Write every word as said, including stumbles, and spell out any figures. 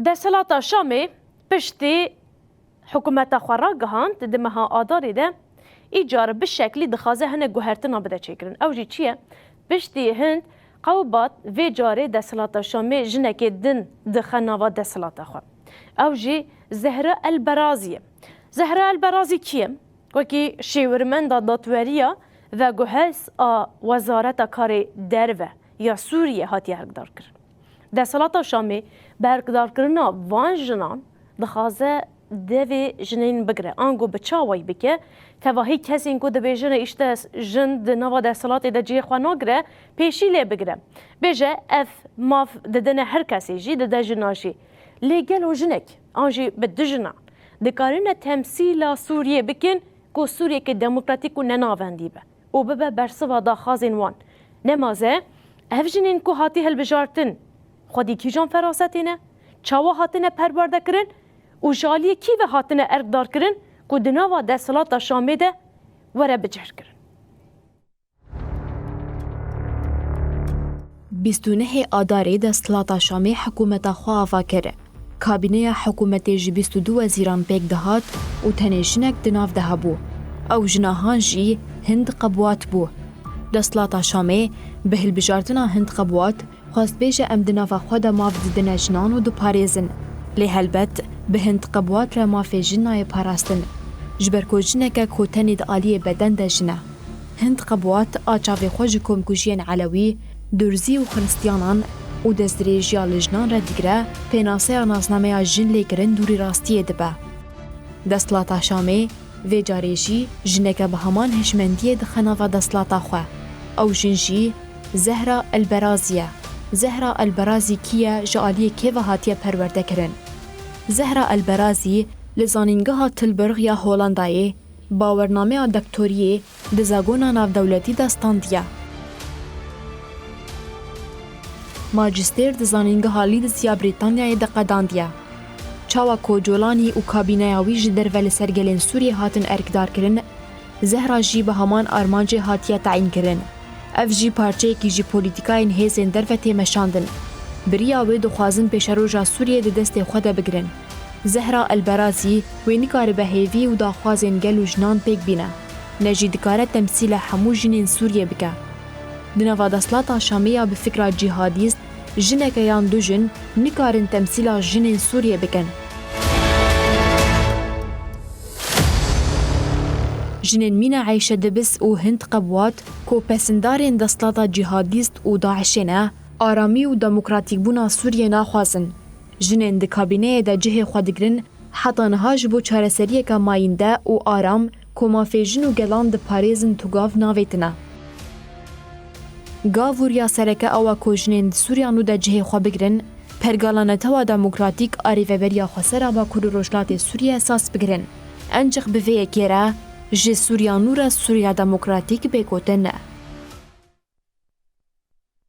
Desthilata Şamê piştî hikûmeta xwe ragihand di meha Adarê de, îcar bi şeklî dixwaze hinek guhertina bide çêkirin. Ew jî çi ye? Piştî hind qewbat vê carê desthilata Şamê jinekê din dixe nava desthilata xwe. Ew jî Zehra El Berazî ye. Zehra El Berazî kî ye? Wekî şêwirmenda dadweriya veguhez a Wezareta Karê Derve ya Sûriyê hatiye erkdarkirin. Desthilata Şamê bi erkdarkirina van jinan dixwaze devê jinên bigire. Ango bi çi awayî bike? Tevahî kesên ku dibêjin îşte jin di nava desthilatê de cihê xwe nagire, pêşî lê bigire. Bêje ev maf didine her kesê jî, dide jina jî. Lê gelo jinek an jî bi du jinan dikarine temsîla Sûriyê bikin ku Sûriyeke demokratîk û nenavendî be û bibe bersiva daxwazên wan? Nemaze, ev jinên ku hatî hilbijartin, xwedî kîjan ferasetê ne? Çawa hatine perwerdekirin û ji aliyê kî ve hatine erkdarkirin ku di nava desthilata Şamê de were bicerkirin? Bîst û nehê Adarê desthilata Şamê hikûmeta xwe ava kir. Kabîneya hikûmetê ji bîst û du wezîran pêk dihat û tenê jinek di nav de hebû. Ew jina han jî Hind Qebwat bû. Desthilata Şamê bi hilbijartina Hind Qebwat xwest bêje, em di nava xwe de maf didine jinan û diparêzin. Lê helbet bi Hind Qebwat re mafê jin nayê parastin. Ji ber ku jineke ku tenê di aliyê beden de jin e. Hind Qebwat a çavê xwe ji komkujiyên Elewî, Durzî û Xiristiyanan û destdirêjiya li jinan re digire, pênaseya nasnameya jin lêkirin dûrî rastiyê dibe. Desthilata Şamê vê carê jî jineke bi heman hişmendiyê dixe nava desthilata xwe. Ew jin jî Zehra El Berazî ye. Zehra El Berazî kî ye, ji aliyê kê ve hatiye perwerdekirin? Zehra El Berazî li Zanîngeha Tilburg ya Holandayê bawernameya doktoriyê di zagona navdewletî de standiye. Majistêr di Zanîngeha Leeds ya Brîtanyayê de qedandiye. Çawa ku Colanî û kabîneya wî ji derve li ser gelên Sûriyê hatin erkdarkirin, Zehra jî bi heman armancê hatiye tayînkirin. Ev jî parçeyekî ji polîtîkayên hêzên derve tê meşandin. Bi riya wê dixwazin pêşeroja Sûriyê di destê xwe de bigirin. Zehra El Berazî wê nikaribe hêvî û daxwazên gel û jinan pêk bîne, ne jî dikare temsîla hemû jinên Sûriyê bike. Di nava desthilata Şamê ya bi fikra cîhadîst, jineke yan du jin nikarin temsîla jinên Sûriyê bikin. Jinên mîna Eyşe Dibis û Hind Qebwat ku pesindarên desthilata cîhadîst û DAIŞê ne, aramî û demokratîkbûna Sûriyê naxwazin. Jinên di kabîneyê de cihê xwe digirin, heta niha ji bo çareseriyeke mayînde û aram ku mafê jin û gelan diparêzin tu gav navêtine. Gav û riya sereke ew e ku jinên di Sûriya nû de cihê xwe bigirin, pergala Netewa Demokratîk a Rêveberiya Xweser a Bakur û Rojhilatê Sûriyê esas bigirin. Encex bi vê yekê re ji Sûriya nû re Sûriya Demokratîk bê gotin.